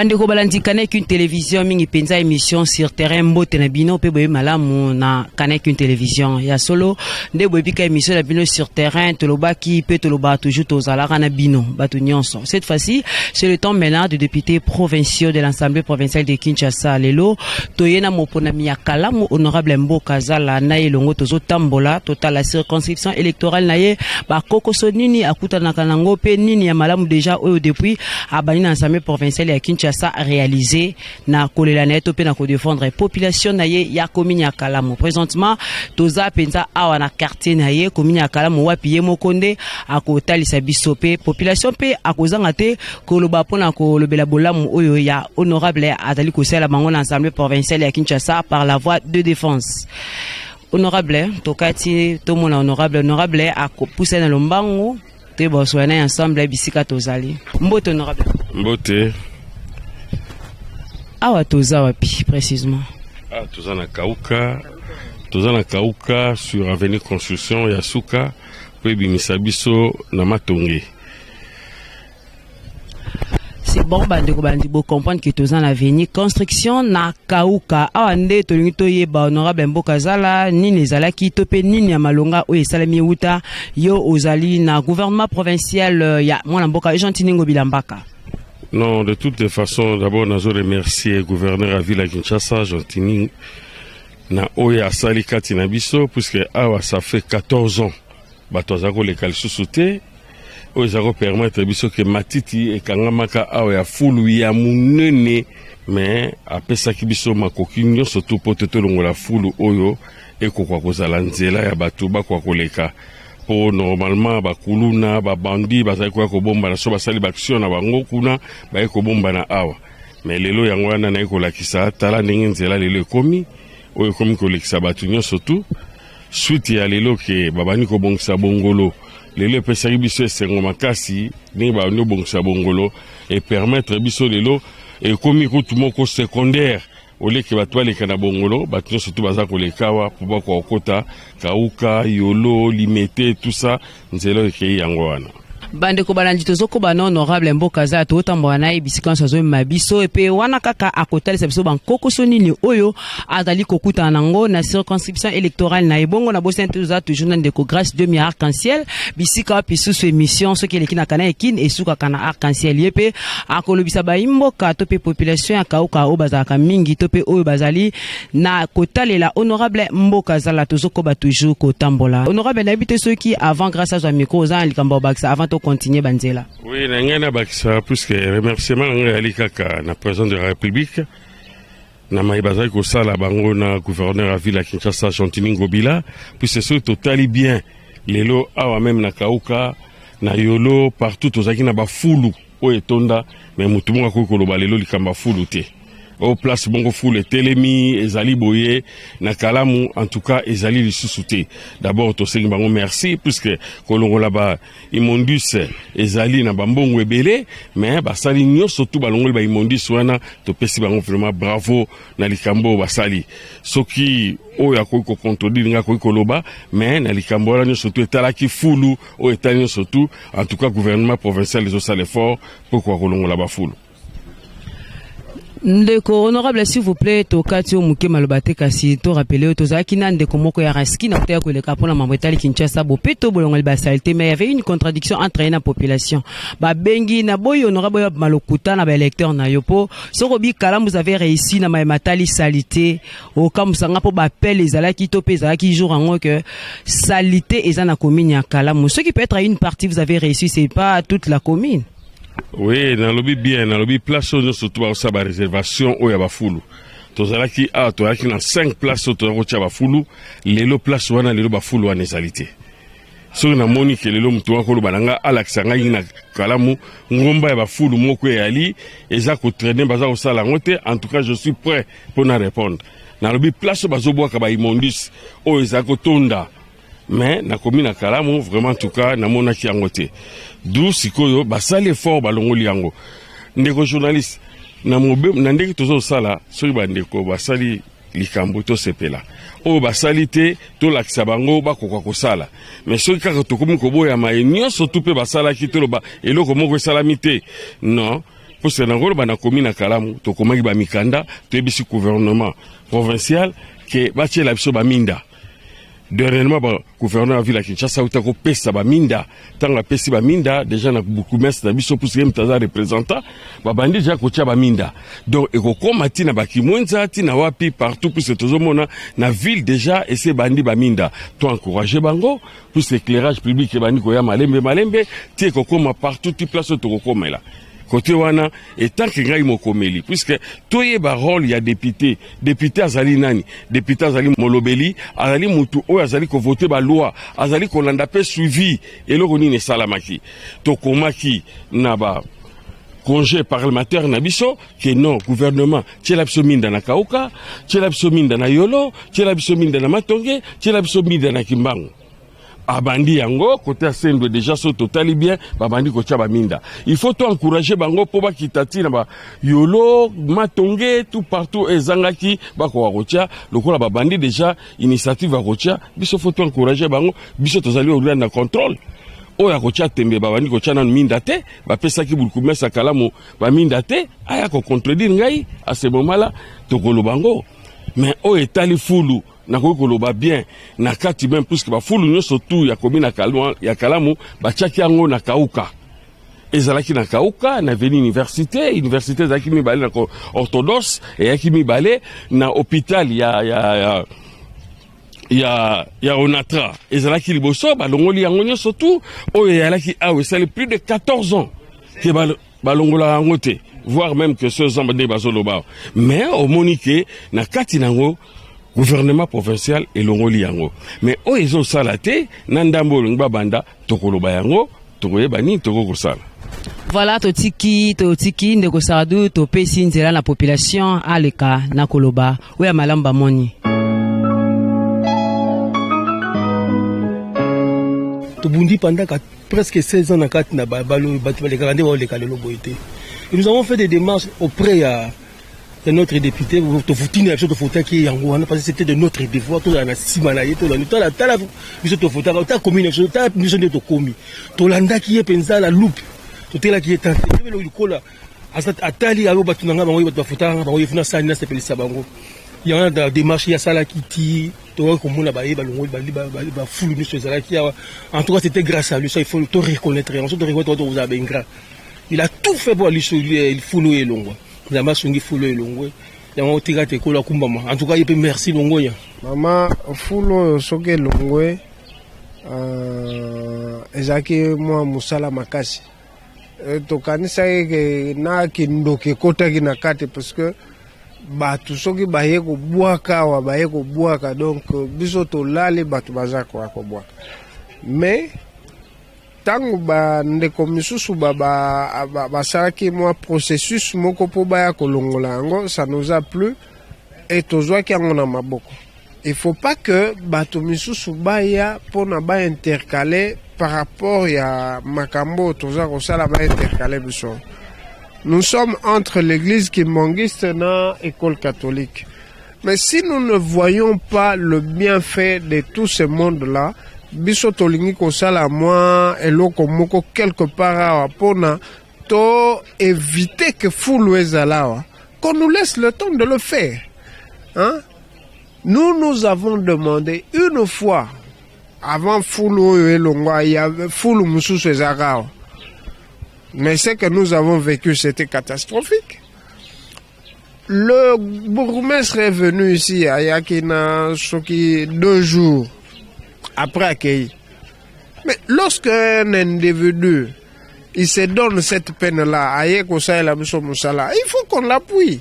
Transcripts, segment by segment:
Bandeko balandi Canal Kin Télévision, mingi mpenza émission Sur Terrain, mbote na bino mpe boyebi malamu na Canal Kin Télévision. Ya solo nde boyebi ka émission na bino Sur Terrain, tolobaki mpe tolobaka toujours, tozalaka na bino bato nyonso. Cette fois-ci, c'est le temps maintenant de députés provinciaux de l'Assemblée provinciale de Kinshasa. Lelo toye na moponami ya Kalamu, honorable Mboka Zala. Na ye elongo tozotambola, totala circonscription électorale na ye, bakokoso nini akutanaka nango mpe nini ya malamu déjà oyo depuis abandi na Assemblée provinciale ya Kinshasa réalisé na kolela na ye to mpe na kodéfendre population na ye ya commune ya Kalamu. Présentement toza mpenza awa na quartier na ye, commune ya Kalamu, wapi ye moko nde akotalisa biso mpe population mpe akozanga te koloba mpona kolobela bolamu oyo ya honorable azali kosala bango na Assemblée provinciale ya Kinshasa par la voie de défense. Honorable, tokati tomona honorable. Honorable akopusa na lombangu, toyeba kosola na ye ensemble bisika tozali. Mbote, honorable. Mbote. Awa toza wapi précisément? Ah, toza na Kauka, toza na Kauka sur avenue Construction ya suka mpo ebimisa biso na Matonge. C'est bon, bandeko bandi bocomprendre que toza na avenue Construction na Kauka. Awa nde tolingi toyeba, honorable Mboka Zala, nini ezalaki to mpe nini ya malonga oyo esalemi euta yo ozali na gouvernement provincial ya mwana mboka Gentiny Ngobila Mbaka. Non, de toutes les façons, d'abord nazo remercier gouverneur ya ville ya Kinshasa, Gentiny, na oyo asali kati na biso, puisque awa ça fait 14 ans bato aza koleka lisusu te. Oyo eza kopermettre biso ke matiti ekangamaka awa ya fulu ya monene, mais apesaki biso makoki nyonso tu mpo te tolongola fulu oyo ekoka kozala nzela ya bato bakoka koleka, mpo normalement bakuluna, babandi bazali koya kobombana. So basali baaction na bango kuna, baye kobombana awa. Mais lelo yango wana naye kolakisa, tala ndenge nzela lelo ekomi, oyo ekomi kolekisa bato nyonso tu. Suite ya lelo ke babandi kobongisa Bongolo, lelo epesaki biso esengo makasi ndenge babandi kobongisa Bongolo, epermettre biso lelo ekomi route moko secondaire. Oleke bato baleka na Bongolo, bato nyonso tu baza koleka awa mpo bakoka kokota Kauka, Yolo, Limete, tout ça. Nzela oyo ekei yango wana. Bandeko balandi, tozokoba na honorable Mboka aza, totambola na ye bisika nyonso azomema biso, epe wana kaka akotalisa biso bankokoso nini oyo azali kokutana nango na circonscription électorale na ye. Bongo na bosani, toza toujours na ndeko Grâce Demi ya Arc-en-Ciel, bisika wapi susu émission soki eleki na Canal Kin esukaka na Arc-en-Ciel. Ye mpe akolobisa bayimboka to mpe population ya Kauka oyo bazalaka mingi to mpe oyo bazali na kotalela honorable Mboka Zala. Tozokoba toujours kotambola. Honorable, nayebi te soki avant Grâce azwa micro, oza na likambo ya kobakisa avant tocontinue banzela? Oui, na ngai nabakisa, puisque remerciement na ngai ezali kaka na président de la République na mai bazali kosala bango na gouverneur ya ville ya Kinshasa, Gentiny Ngobila, puisque soki totali bien lelo awa, même na Kauka, na Yolo, partout tozalaki na bafulu oyo etonda, mais motu moko akoki koloba lelo likambo ya fulu te. Oyo place bongo fulu etelemi ezali boye na Kalamu, en tout cas ezali lisusu te. D'abord tosengi bango merci, puisque kolongola ba immondices ezali na bambongo ebele, mais basali nyonso tu, balongoli ba immondices wana. Topesi bango vraiment bravo na likambo oyo basali. Soki oyo akoki kocontredire nga, akoki koloba, mais na likambo wana nyonso tu etalaki fulu oyo etali nyonso tu, en tout cas gouvernement provincial ezosala effort mpo koka kolongola bafulu. Ndeko honorable, s'il vous plaît, tokati yo moke maloba te, kasi torappeler oyo tozalaki na ndeko moko ya Raski na koteya koleka mpona mambo etali Kinshasa bopeto, bolongoli basaleté, mais il y avait une contradiction entre ye na population. Babengi na boyi honorable oyo malokuta na baélecteur na yo, mpo soki obi Kalamu, vous avez réussi na mayema etali saleté, okamusanga mpo bapele ezalaki to mpe ezalaki jour yango ke saleté eza na commune ya Kalamu. Soki peut-être à une partie vous avez réussi, c'est pas toute la commune. Oui, nalobi bien, nalobi place oyo nyonso to bakosala baréservation oyo ya bafulu. Tozalaki awa, tozalaki na 5 place oyo toza kotia bafulu. Lelo place wana, lelo bafulu wana ezali te. Soki namoni ke lelo motu wana koloba na nga, alakisa ngai na Kalamu ngomba ya bafulu moko eyali eza kotraîner, baza kosala yango te, en tout cas je suis prêt mpo na répondre. Nalobi place oyo bazobwaka baimmondices oyo ezali kotonda, mais nakomi na Kalamu, vraiment, en tout cas namonaki yango te. Du sikoyo basali effort, balongoli yango. Ndeko journaliste, na mobe na ndenge tozosala, soki bandeko basali likambo, tosepela. Oyo basali te, tolakisa bango bakoka kosala. Mais soki kaka tokomi koboyama ye nyonso tu mpe basalaki, toloba eloko moko esalami te, non. Puisque nakoloba na commune ya Kalamu, tokomaki bamikanda, toyebisi gouvernement provincial ke batiela biso baminda. Dernièrement, ba gouverneur ya ville ya Kinshasa auta kopesa baminda. Ntango apesi baminda déjà na bourgmestre na biso, puisque ye moto aza représentant, babandi déjà kotia baminda. Donc ekokóma ntina bakimwenza, ntina wapi, partout, puisque tozomona na ville déjà esi ebandi baminda. To encourage bango, puisque éclairage public ebandi koya malembe malembe, ti ekokóma partout, ti place oyo tokokomela kote wana. Etanke ngai mokomeli, puisque toyeba rôle ya député. Député azali nani? Député azali molobeli, azali mutu oyo azali kovote baloi, azali kolanda mpe suivi eloko nini esalamaki. Tokomaki na ba congé parlementaire na biso ke non, gouvernement, tiela biso minda na Kauka, tiela biso minda na Yolo, tiela biso minda na Matonge, tiela biso minda na Kimbangu. Abandi yango kote ya Sendwe déjà. So totali bien, babandi kotia baminda. Il faut to encourager bango mpo bakita ntina bayolo, Matonge, tout partout ezangaki, bakoka kotia. Lokola babandi déjà initiative ya kotia, biso faut to encourager bango. Biso tozali olia na contrôle oyo akotia tembe. Babandi kotia nanu minda te, bapesaki bourgmestre Kalamu baminda te, aya kocontredire ngai. À ce moment là tokoloba ngo. Mais oyo etali fulu, nakoki koloba bien na kati même, puisque bafulu nyonso tu ya komi ya Kalamu batiaki yango na Kauka. Ezalaki na Kauka, na avenue Université. Université ezalaki mibale, na orthodoxe eyaki mibale, na hôpital ya Onatra ezalaki liboso. Balongoli yango nyonso tu oyo eyalaki awa. Esali plus de 14 ans ke balongolaka yango te, voire même que 16 ans nde bazoloba. Mais omoni ke na kati nango gouvernement provincial elongoli yango, mais oyo ezosala te na ndambo oyo olingi babanda, tokoloba yango, tokoyeba nini tokokosala. Voilà, totiki ndeko Sardu, topesi nzela na population aleka na koloba oyo ya malamu bamoni. Tobundi pendant presque 16 ans na kati na balo, bato balekaka nde baoleka lelo boye te. Et nous avons fait des démarches auprès ya notre député. Tofutini na biso, tofutaki yango wana parce que c'était de notre devoir. Tozala na nsima na ye, tolandi, tala tala biso tofutaka, ta commune na biso, tala biso nde tokomi. Tolandaki ye mpenza la loupe, totelaki ye tante likola atali ayo bato na nga bango, bato bafutaka nga bango, ye funa sali nasepelisa bango. Yango na démarche ye asalaki ti tokoki komona baye balongoli bafulu nyonso ezalaki awa. En tout cas, c'était grâce à lui. Ça, il faut to reconnaître yango. So to reconnaître, tokozala baingrat. Il a tout fait pour aliso fulu oyo elongwa. Nzambe asungi, fulu oyo elongwe, yango tika te ekolo akumbama. En tout cas, ye mpe merci, longonya. Mama, fulu oyo soki elongwe, ezalaki mwa mosala makasi. Tokanisaki ke na kindoki ekotaki na kati, parce que bato soki baye kobwaka awa, baye kobwaka, donc biso tolali, bato baza koya kobwaka. Mais ntango bandeko misusu basalaki mwa processus moko mpo baya kolongola yango, ça nous a plu et tozwaki yango na maboko. Il faut pas que bato misusu baya mpona baintercale par rapport ya makambo oyo toza kosala, baintercale biso. Nous sommes entre l'église kimbanguiste na école catholique, mais si nous ne voyons pas le bienfait de tout ce monde là, biso tolingi kosala mwa eloko moko quelque part awa mpona to éviter que fulu ezala awa, qu'on nous laisse le temps de le faire, hein? Nous, nous avons demandé une fois avant fulu oyo elongwa, ya fulu mosusu ezalaka awa. Mais ce que nous avons vécu, c'était catastrophique. Le bourgmestre est venu ici, ayaki na soki 2 jours après, accueilli. Mais lorsque un individu, il se donne cette peine là, aye kosalela biso mosala, il faut qu'on l'appuie.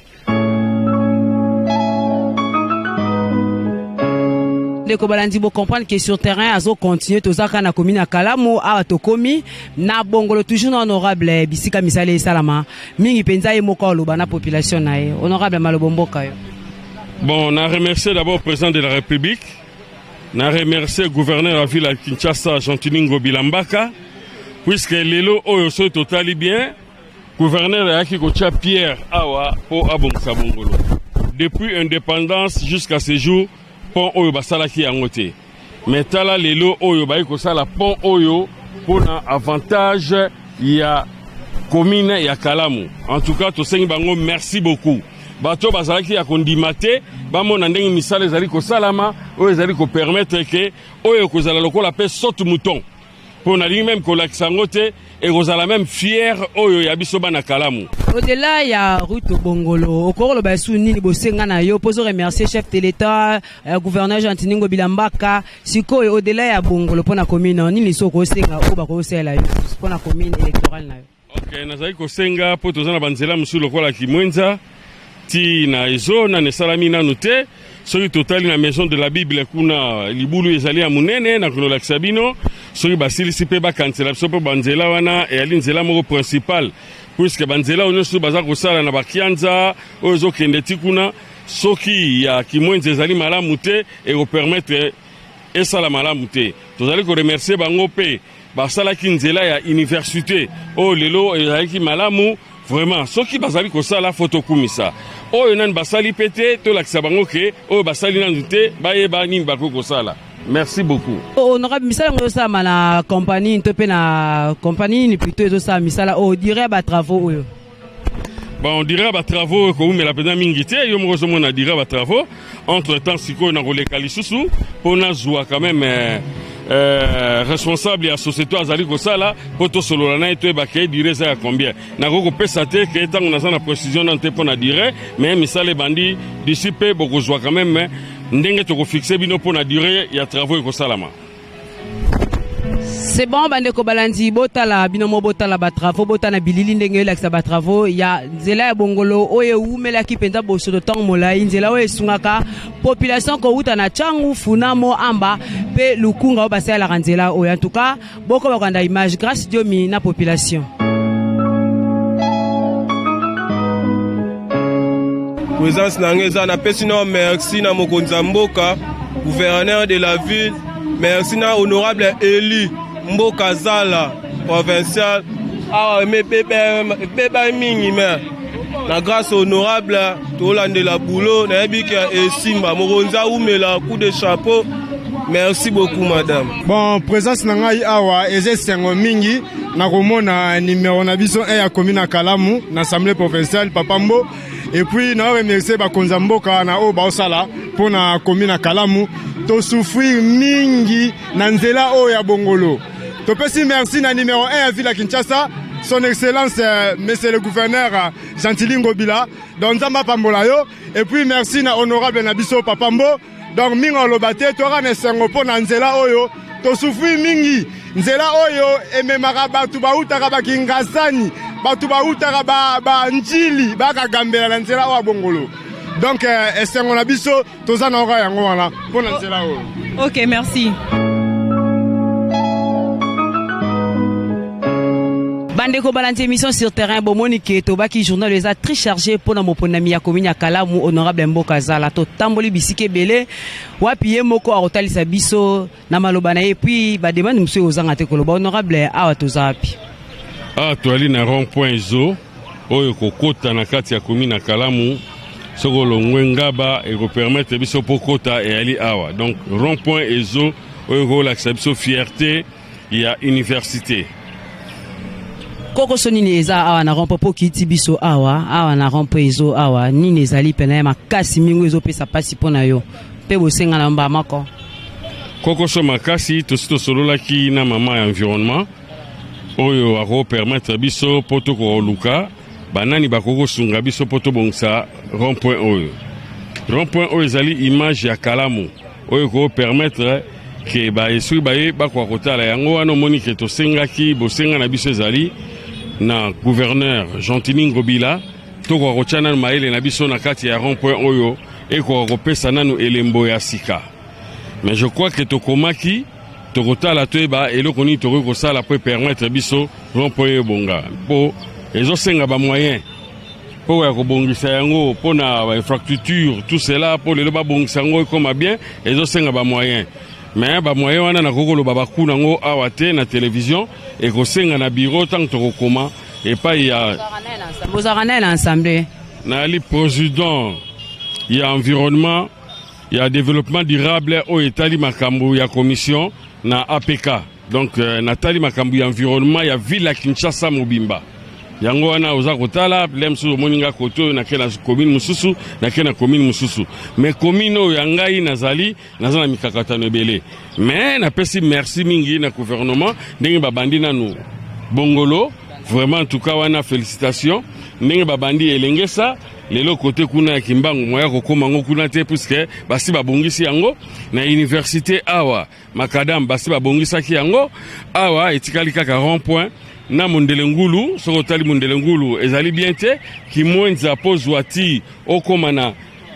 Ndeko balandi, bocomprendre que sur terrain azocontinue. Toza kaka na commune ya Kalamu. Awa tokomi na Bongolo, toujours na honorable, bisika misala esalama mingi mpenza. Ye moko aloba na population na ye. Honorable, malobo mboka yo. Bon, on a remercié d'abord le président de la République, on a remercié le gouverneur de la ville de Kinshasa, Gentiny Ngobila Mbaka, puisque lelo oyo soki totali bien, gouverneur ayaki kotia pierre awa mpo abongisa Bongolo. Depuis indépendance jusqu'à ce jour, pont oyo basalaki yango te. Mais tala lelo oyo bayi kosala pont oyo mpona avantage ya Commune ya Kalamu. En tout cas, tosengi bango merci beaucoup. Bato bazalaki ya kondima te, bamona ndenge misala ezali kosalama, oyo ezali kopermettre ke oyo ekozala lokola mpe saute mouton. Mpo nalingi meme kolakisa yango te, ekozala meme fier oyo ya biso bana Kalamu. Au-delà ya route Bongolo, okoki koloba lisusu nini bosenga na yo mpo ozo remercier chef de l'État, gouverneur Gentiny Ngobila Mbaka. Sikoyo au-delà ya Bongolo mpo na commune, nini lisusu okosenga oyo bakosalela yo mpo na commune électorale na yo? Ok, nazali kosenga mpo toza na banzela mosusu lokola Kimwenza ti na ezo nanu esalami nanu te. Soki totali na Maison de la Bible kuna libulu ezali ya monene, na kolakisa bino soki basilisi mpe bakanisela biso mpo banzela wana eyali nzela moko principale, puisque banzela oyo nyonso baza kosala na bakianza oyo ezokende ti kuna, soki ya Kimwenza ezali malamu te, ekopermettre esala malamu te. Tozali koremercier bango mpe basalaki nzela ya université oyo lelo ezalaki malamu. Vraiment, soki bazali kosala, fo tokumisa oyo nani basali mpe te, tolakisa bango ke oyo basali nanu te, bayeba nini bakoki kosala. Merci beaucoup. Honorable, misala yango ezosalama na compagnie to mpe na compagnie nini plutôt ezosala misala oyo durée ya batravaux oyo? Bon, durée ya batravaux ekoumela mpenza mingi te. Yo moko ozomona durée ya batravaux. Entre temps sikoyo nakoleka lisusu mpo nazwa quand même responsable ya société azali kosala mpo tosolola na ye, toyeba ke durée eza ya combien. Nakoki kopesa te ke ntango naza na précision nano te mpo na durée, mais misala ebandi. D'ici mpe bokozwa quand même ndenge tokofixe bino mpo na durée ya travaux ekosalama. C'est bon, bandeko balandi, botala bino mo, botala batravaux, botala na bilili ndenge elakisa batravaux ya nzela ya Bongolo oyo ewumelaki mpenza bosoto ntango molai, nzela oyo esungaka population kowuta na Tshangu, Funamo, Amba mpe Lukunga oyo basalelaka nzela oyo. En tout cas, boko bakolanda image Grâce Diomi na population. Présence na ngai eza, napesi nao merci na mokonzi ya mboka, gouverneur de la ville, merci na honorable eli mboka Zala provincial. Awa ebeba mingi, mais na grâce honorable tolandela boulot, nayebi ke esimba. Mokonzi awumela, coup de chapeau, merci beaucoup, madame. Bon, présence na ngai awa eza esengo mingi na komona numéro na biso 1 ya commune ya Kalamu na assemblée provinciale, papa Mbo. Et puis na remercier bakonzi ya mboka na oyo baosala mpo na commune ya Kalamu. Tosouffrir mingi na nzela oyo ya Bongolo. Topesi merci na numéro 1 ya ville ya Kinshasa, son excellence monsieur le gouverneur Gentiny Ngobila. Donc Nzambe apambola yo. Et puis merci na honorable na biso, papa Mbo. Donc mingi oloba te, toyaka na esengo mpo na nzela oyo tosouffrir mingi, nzela oyo ememaka bato bautaka bakingasani, bato bautaka banjili, bakagambela na nzela oyo ya Bongolo. Donc esengo na biso toza na oka yango wana mpo na nzela oyo. Ok, merci. Bandeko balandi émission sur terrain, bomoni ke tobaki journal eza très chargé mpona moponami ya commune ya Kalamu, honorable Mboka Zala. Totamboli bisika ebele wapi ye moko akotalisa biso na maloba na ye, puis bademande mosusu ekozanga te koloba. Honorable, awa toza wapi? Awa toyali na rond point Ezo oyo kokota na kati ya commune ya Kalamu. Soki olongwe Ngaba, ekopermettre biso mpo kota eyali awa. Donc rond point Ezo oyo ekolakisa biso fierté ya université. Kokoso nini eza awa na rond-point? Mpo okiti biso awa, awa na rond-point Ezo awa, nini ezali pena ya makasi mingi ezopesa mpasi mpo na yo mpe bosenga na mbaa moko? Kokoso makasi, tosi tosololaki na mama ya environnement oyo akopermettre biso mpo tokoluka banani bakoki kosunga biso mpo tobongisa rond point oyo. Rond point oyo ezali image ya Kalamu oyo ekopermettre ke soki baye bakoka kotala yango wana. Omoni ke tosengaki, bosenga na biso ezali na gouverneur Gentiny Ngobila, tokoka kotia nanu mayele na biso na kati ya rond point oyo ekoka kopesa nanu elembo ya sika. Mais je crois que tokomaki, tokotala, toyeba eloko nini tokoki kosala mpo epermettre biso rond point oyo ebonga, mpo ezosenga bamoyen mpo ya kobongisa yango, mpo na bainfrastructure, tout cela, mpo lelo babongisa yango ekoma bien, ezosenga bamoyen. Mais bamoyen wana nakoki koloba baku nango awa te na télévision, ekosenga na bureau ntango tokokoma epai ya Bozalaka naye na assemblée? Nayali président ya environnement, ya développement durable oyo etali makambo ya commission na APK. Donc natali makambo ya environnement ya ville ya Kinshasa mobimba. Yango wana oza kotala le mosusu, omoni nga kote oyo, nake na commune mosusu, nake na commune mosusu, mais commune oyo ya ngai nazali, naza na mikakatano ebele. Mais napesi merci mingi na gouvernement ndenge babandi nanu Bongolo. Vraiment, en tout cas wana félicitation, ndenge babandi Elengesa. Lelo kote kuna ya Kimbangu, moya kokóma yango kuna te, puisque basi babongisi yango. Na université awa, macadam basi babongisaki yango. Awa etikali kaka rond point na Mondele Ngulu. Soki otali Mondele Ngulu, ezali bien te. Kimwenza mpo zwa ti okóma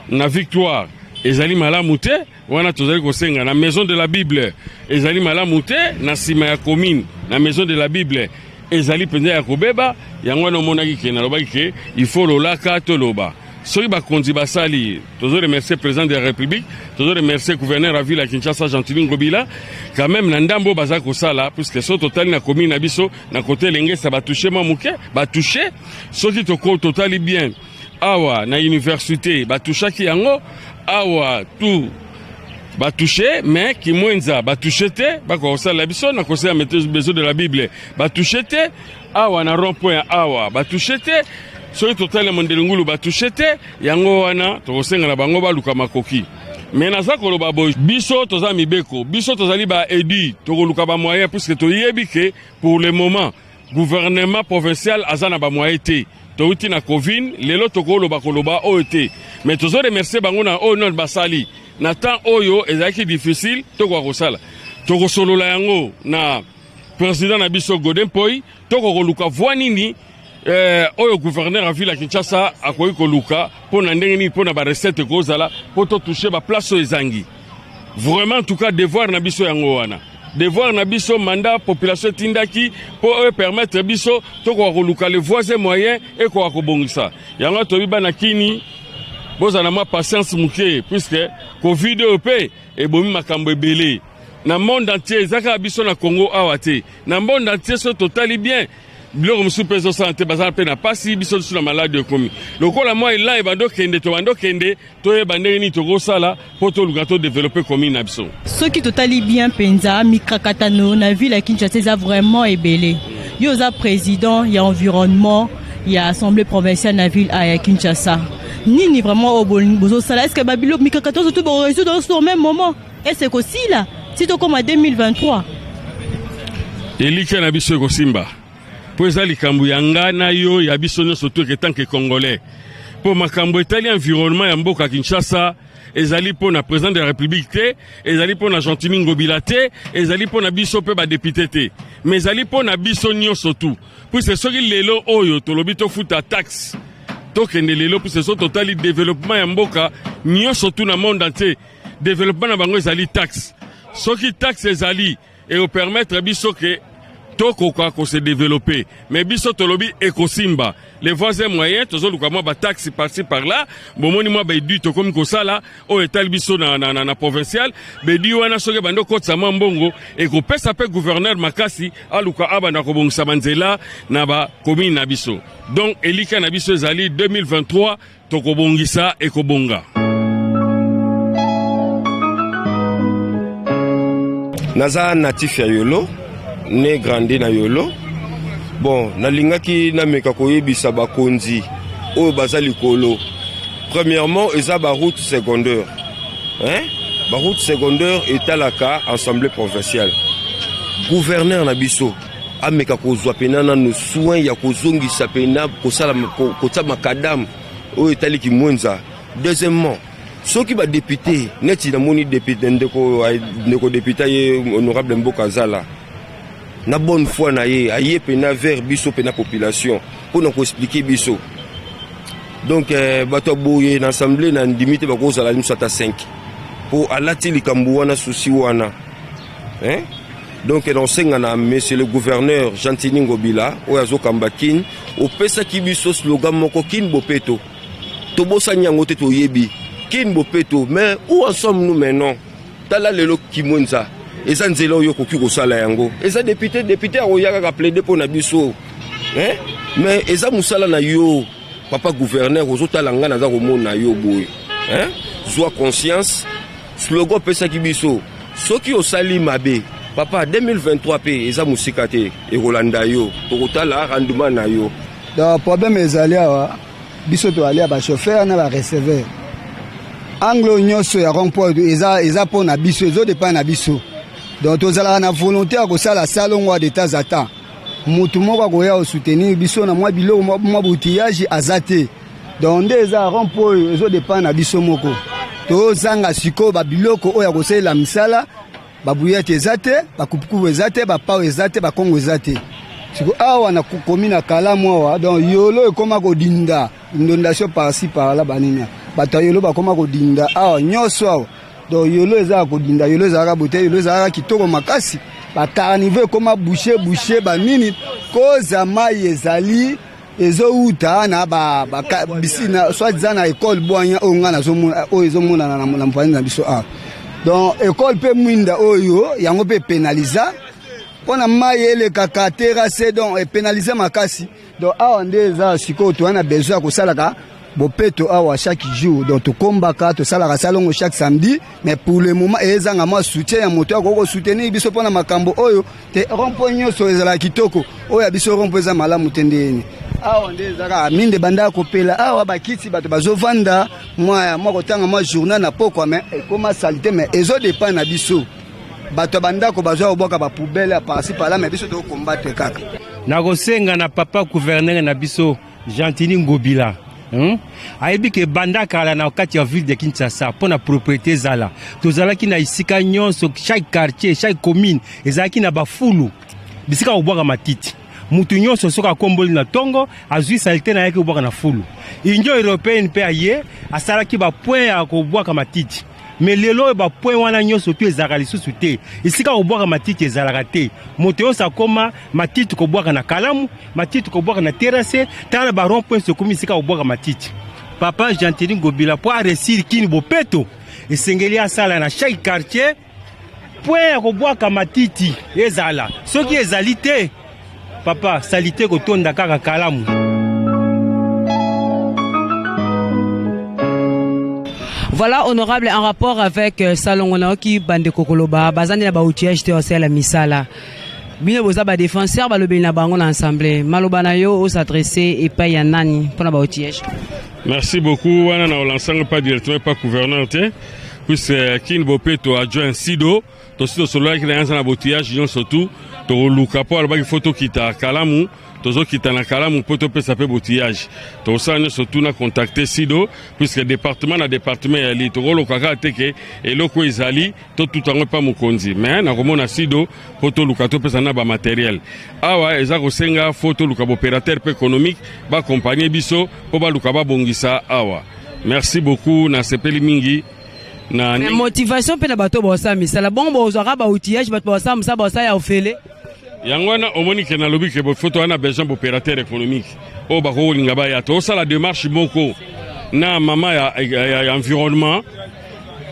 na Victoire, ezali malamu te. Wana tozali kosenga na Maison de la Bible, ezali malamu te. Na nsima ya commune, na Maison de la Bible, ezali mpenza ya kobeba. Yango wana omonaki ke nalobaki ke il faut lolaka toloba. Soki bakonzi basali, tozo remercier président de la République, tozo remercier gouverneur ya ville ya Kinshasa, Gentiny Ngobila, quand même na ndambo oyo baza kosala, puisque soki totali na commune na biso, na kote Elengesa, batouche mwa moke, batouche. Soki totali bien awa na université, batouchaki yango awa, tout batouche, mais Kimwenza batouche te. Bakoka kosalela biso na kosala Maison de la Bible, batouche te. Awa na rond point awa, batouche te. Soki totali na Mondele Ngulu, batouche te. Yango wana tokosenga na bango baluka makoki. Mais naza koloba boye, biso toza mibeko, biso tozali baédile, tokoluka bamoyen, puisque toyebi ke pour le moment gouvernement provincial aza na bamoyen te. Touti na Covid, lelo tokoloba koloba oyo te, mais tozo remercier bango na oyo nano basali na temps oyo ezalaki difficile. Tokoka kosala, tokosolola yango na président na biso Godé Mpoy. Tokoka koluka voie nini oyo gouverneur ya ville ya Kinshasa akoki koluka mpo na ndenge nini, mpo na barecette ekozala mpo totouche baplace oyo ezangi. Vraiment, en tout cas, devoir na biso yango wana, devoir na biso, mandat population etindaki mpo oyo permettre biso tokoka koluka les voies et moyens ekoka kobongisa yango. Toyebi bana Kin, bozala na mwa patience moke, puisque Covid oyo mpe ebomi makambo ebele na monde entier. Eza kaka biso na Congo awa te, na monde entier. Soki totali bien, biloko mosusu mpe ezosala te, bazala mpe na pasi. Biso lisusu na maladi ekomi lokola mwa elan ebandi okende, tobandi okende, toyeba ndenge nini tokosala mpo toluka todévelopper commune na biso. Soki totali bien mpenza, mikakatano na ville ya Kinshasa eza vraiment ebele. Yo oza président ya environnement ya assemblée provinciale na ville ya Kinshasa. Nini vraiment oyo bozosala? Est ce que babiloko mikakatano surtout borésoudre au même moment? Est ce kosila si tokóma 2023? Elikya na biso ekosimba, mpo eza likambo ya nga na yo, ya biso nyonso to en tant que Congolais. Mpo makambo etali environnement ya mboka Kinshasa ezali mpo na président de la République te, ezali mpo na Gentiny Ngobila te, ezali mpo na biso mpe badéputé te, mais ezali mpo na biso nyonso tu, puisque soki lelo oyo tolobi tofuta taxe, tokende lelo, puisque soki totali développement ya mboka nyonso tu na monde entier, développement na bango ezali taxe. Soki taxe ezali, ekopermettre biso ke tokoka kose développer. Mais biso tolobi ekosimba. Les voies et moyens, tozoluka mwa bataxe par-ci par-là. Bomoni mwa baédit tokomi kosala oyo etali biso na provincial. Baédit wana, soki ebandi okotisa mwa mbongo, ekopesa mpe gouverneur makasi aluka abanda kobongisa banzela na bacommune na biso. Donc elikya na biso ezali 2023 tokobongisa, ekobonga. Naza natif ya Yolo, né, grandi na Yolo. Bon, nalingaki nameka koyebisa bakonzi oyo baza likolo. Premièrement, eza baroute secondaire, hein? Baroute secondaire etalaka assemblée provinciale. Gouverneur na biso ameka kozwa mpena nano soin ya kozongisa mpena kosala kotia macadam oyo etaliki Mwenza. Deuxièmement, soki badéputé, neti namoni député, ndeko député ye honorable Mboka azala na bonne foi na ye, aye mpena vers biso mpena population mpona koexpliquer biso. Donc bato ya boye na assemblée, na ndimi te bakozala miso ata 5, mpo alati likambo wana, susi wana, hein? Donc naosenga na monsieur le gouverneur Gentiny Ngobila oyo azokamba Kine, opesaki biso slogan moko, Kine bopeto. Tobosani yango te, toyebi Kine bopeto, mais où en sommes nous maintenant? Tala lelo Kimwenza, eza nzela oyo okoki kosala yango. Eza député, député akoya kaka plaide mpo na biso, hein? Mais eza mosala na yo, papa gouverneur. Ozotala ngai, naza komona yo boye, hein? Zwa conscience, slogan opesaki biso. Soki osali mabe, papa, 2023 mpe eza mosika te, ekolanda yo, tokotala rendement na yo. Donc problème ezali awa, biso toali ya bachauffeur na bareceveur. Angle oyo nyonso ya rond point eza eza mpo na biso, ezodépend na biso. Donc tozalaka na volonté ya kosala salongo de temps à temps. Motu moko akoya kosoutenir biso na mwa biloko, mwa outillage aza te. Donc nde eza rond point oyo ezodépend na biso moko. Tozanga sikoyo babiloko oyo ya kosalela misala. Babrouette eza te, bacoupe-coupe eza te, bapao eza te, bakongo eza te. Siko awa na komi na Kalamu awa, donc Yolo ekóma kodinda, inondation par-ci par-là. Banini, bato ya Yolo bakóma kodinda awa nyonso awa. Donc Yolo eza ya kodinda. Yolo ezalaka bote, Yolo ezalaka kitoko makasi. Bacaniveau ekóma bouché, bouché banini, koza mai ezali ezowuta na bisi na soit na école Bwanya oyo ngai nazomona, oyo ezomonana na mopanzi na biso awa. Donc école mpe mwinda oyo yango mpe epénaliser mpo na mai elekaka terrasse, donc epénaliser makasi. Donc awa nde eza sikoyo toza na besoin ya kosalaka bopeto awa chaque jour. Donc tokombaka, tosalaka salongo chaque samedi, mais pour le moment ezanga mwa soutien ya moto akoki kosoutenir biso mpo na makambo oyo te. Rond-point nyonso ezalaka kitoko, oyo ya biso rond-point eza malamu te. Ndeni awa nde eza kaka minde ebanda kopela awa, bakiti, bato bazovanda mwa mwa kotanga mwa journal na pokwa, mais ekóma saleté. Mais ezodépend na biso bato ya bandako, bazwa kobwaka bapoubelle ya par-ci par-là, mais biso tokokombattre kaka. Nakosenga na papa gouverneur na biso Gentiny Ngobila, Ayebi ke banda kala na kati ya ville de Kinshasa, mpo na propriété ezala, tozalaki na esika nyonso, chaque quartier, chaque commune ezalaki na bafulu, bisika kobwaka matiti. Mutu nyonso soki akomboli na ntongo, azwi saleté na yaki kobwaka na fulu. Union européenne mpe aye asalaki bapoint ya kobwaka matiti, mais lelo oyo bapoint wana nyonso tu ezalaka lisusu te. Esika kobwaka matiti ezalaka te. Moto nyonso akóma matiti kobwaka na Kalamu, matiti kobwaka na terrasse. Tala barond point sokomi esika kobwaka matiti. Papa Gentiny Ngobila, mpo aréussir Kin Bopeto, esengeli asala na chaque quartier point ya kobwaka matiti ezala. Soki ezali te, papa, saleté kotonda kaka Kalamu. Voilà, honorable, en rapport avec salongo naoki bandeko koloba baza nde na baoutillage te osala misala. Bino boza badéfenseur, balobeli na bango na assemblée. Maloba na yo os'adresse epai ya nani mpona baoutillage? Merci beaucoup. Wana na olansango pas directement pas gouverneur te, puisque Kin Bopeto adjoint Sido, tosi tosololaki na ye, aza na baoutillage nyonso tu. Tokoluka mpo alobaki faut tokita Kalamu. Tozokita na Kalamu mpo topesa mpe baoutillage. Tokosala nyonso tu na contacte Sido, puisque département na département eyali. Tokoluka kaka te ke eloko ezali totuta yango epa mokonzi, mais nakomona Sido mpo toluka topesa na bamatériel. Awa eza kosenga faut toluka baopérateur mpe économique baaccompagner biso mpo baluka babongisa awa. Merci beaucoup, nasepeli mingi na Mais motivation mpe na bato bosala misala bongo, bozwaka baoutillage, bato bosala mosala, bosala ya ofele. Yango wana omoni ke nalobi ke faut toza na besoin baopérateur économique oyo bakokolinga baya. Tozosala démarche moko na mama ya environnement,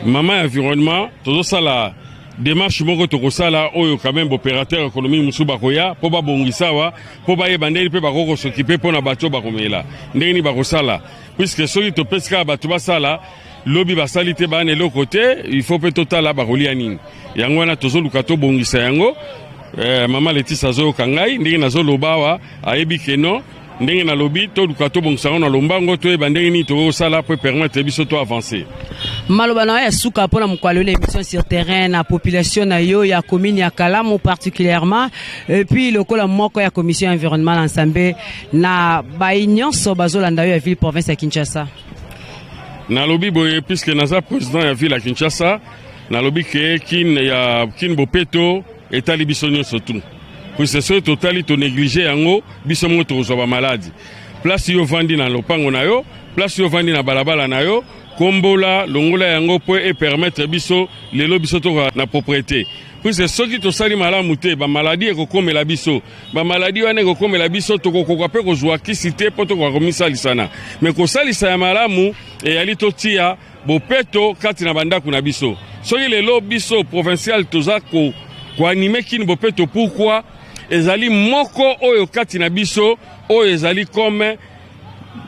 mama ya environnement. Tozosala démarche moko, tokosala oyo quand même baopérateur économique mosusu bakoya mpo babongisa awa, mpo bayeba ndenge mpe bakoki kos'occuper mpo na bato oyo bakomela, ndenge nini bakosala, puisque soki topesi kaka bato basala, lobi basali te, baa na eloko te. Il faut mpe totala bakolia nini. Yango wana tozoluka tobongisa yango. Mama Letisi azoyoka ngai ndenge nazoloba awa, ayebi ke non, ndenge nalobi, toluka tobongisa yango na lombango, toyeba ndenge nini tokoki kosala po permettre biso to avancer. Maloba na yo ya suka mpona mokolo na émission Sur Terrain na population na yo ya commune ya Kalamu particulièrement, et puis lokola moko ya commission ya environnement na assemblée, na bai nyonso bazolanda yo ya ville province ya Kinshasa? Nalobi boye, puisque naza président ya ville ya Kinshasa, nalobi ke Kin ya Kin Bopeto etali biso nyonso tu, puisque soki totali tonégliger yango, biso moko tokozwa bamaladi. Place yo ovandi na lopango na yo, place yo ovandi na balabala na yo, kombola, longola yango mpo epermettre biso lelo biso tokoka na propriété, puisque soki tosali malamu te, bamaladi ekokomela biso. Bamaladi wana ekokomela biso, tokokoka mpe kozwa kisi te mpo tokoka komisalisana. Mais kosalisa ya malamu eyali totia bopeto kati na bandako na biso. Soki lelo biso provincial toza koanimer Kin Bopeto, pourquoi? Ezali moko oyo kati na biso oyo ezali comme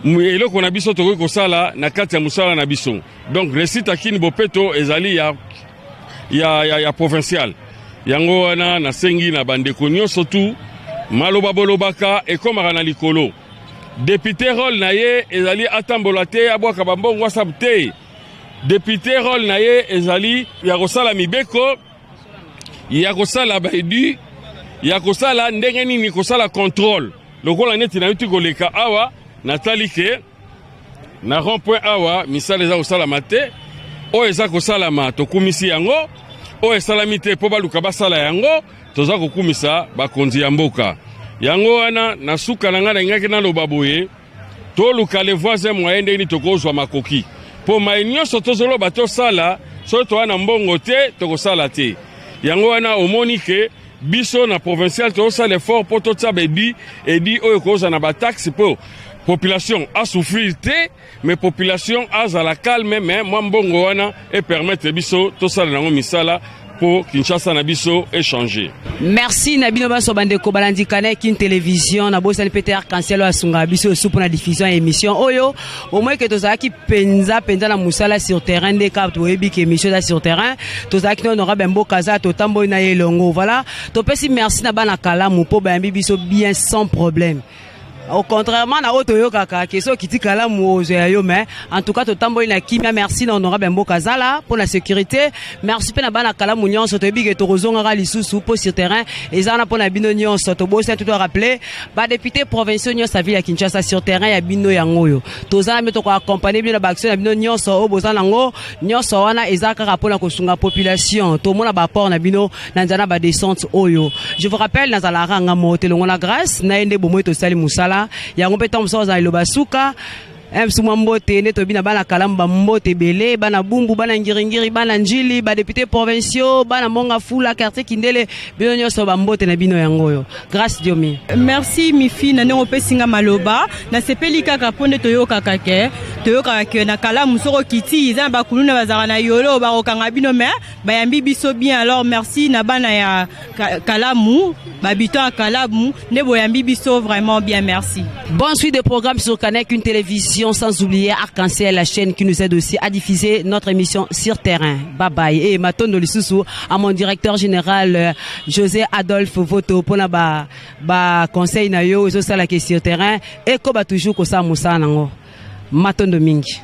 eloko na biso tokoki kosala na kati ya mosala na biso. Donc réussite ya Kin Bopeto ezali ya provincial. Yango wana nasengi na bandeko nyonso tu, maloba bolobaka ekomaka na likolo. Député, rôle na ye ezali atambola te, abwaka bambongo, asabu te. Député, rôle na ye ezali ya kosala mibeko, ya kosala baédits, ya kosala ndenge nini kosala contrôle. Lokola neti nayuti koleka awa, natali ke na rond point awa misala eza kosalama te. Oyo eza kosalama, tokumisi yango. Oyo esalami te, mpo baluka basala yango, toza kokumisa bakonzi ya mboka. Yango wana, na suka na ngai, nalingaki naloba boye: toluka les voies et moyens ndenge nini tokozwa makoki, mpo mai nyonso tozoloba tosala, soki toza na mbongo te, tokosala te. Yango wana omoni ke biso na provincial tozosala effort mpo totia baédits, édit oyo kozala na bataxe mpo population asouffrir te, mais population azala calme, mais mwa mbongo wana epermettre biso tosala nango misala mpo Kinshasa na biso echanger. Merci na bino baso, bandeko balandi Canal Kin Télévision. Nabosani mpe te Arc-en-Ciel oyo asungaka biso esu mpona diffusion ya émission oyo. Omoi ke tozalaki mpenza mpenza na mosala sur terrain, nde kaka toyebi ke émission eza sur terrain. Tozalaki na honorable Mboka, aza totamboli na ye elongo. Voilà, topesi merci na bana Kalamu mpo bayambi biso bien, sans problème, au contrairement na oyo toyokaka ke soki okiti Kalamu, ozwa ya yo. Mais en tout cas totamboli na kimia. Merci na honorable Mboka Zala mpo na sécurité. Merci mpe na bana Kalamu nyonso. Toyebi ke tokozongaka lisusu mpo sur terrain eza wana mpo na bino nyonso. Tobosani to rappeler badéputé provinciaux nyonso ya ville ya Kinshasa: sur terrain ya bino yango oyo. Toza na bino, tokoaccompagner bino na baaction na bino nyonso oyo boza nango nyonso. Wana eza kaka mpona kosunga population. Tomona baapport na bino na nzela na badescente oyo. Je vous rappelle, nazalaka nga mo te, longo na Grâce na ye nde bomoi tosali mosala yango mpe. Ntango mosusu ozala liloba suka msu mwa mbote nde toyebi na bana Kalamu, bambote ebele, bana Bumbu, bana Ngiringiri, bana Njili, badéputé provinciaux, bana Monga Fula, quartier Kindele, bino nyonso bambote na bino yango oyo. Grâce Diomi. Merci Mifi na ndenge opesi nga maloba. Nasepeli kaka mpo nde toyokaka ke na Kalamu, soki okiti, eza na bakuluna bazalaka na yolo, bakokanga bino, mais bayambi biso bien. Alors merci na bana ya Kalamu, bahabitant ya Kalamu, nde boyambi biso vraiment bien. Merci. Bonne suite de programmes sur Canal Kin Télévision, sans oublier Arc-en-Ciel, la chaîne qui nous aide aussi à diffuser notre émission sur terrain. Bye bye. Et matondo lisusu à mon directeur général José Adolphe Voto pona ba conseil na yo ezosala ke sur terrain et ko ba toujours kosala mosala nango. Matondo mingi.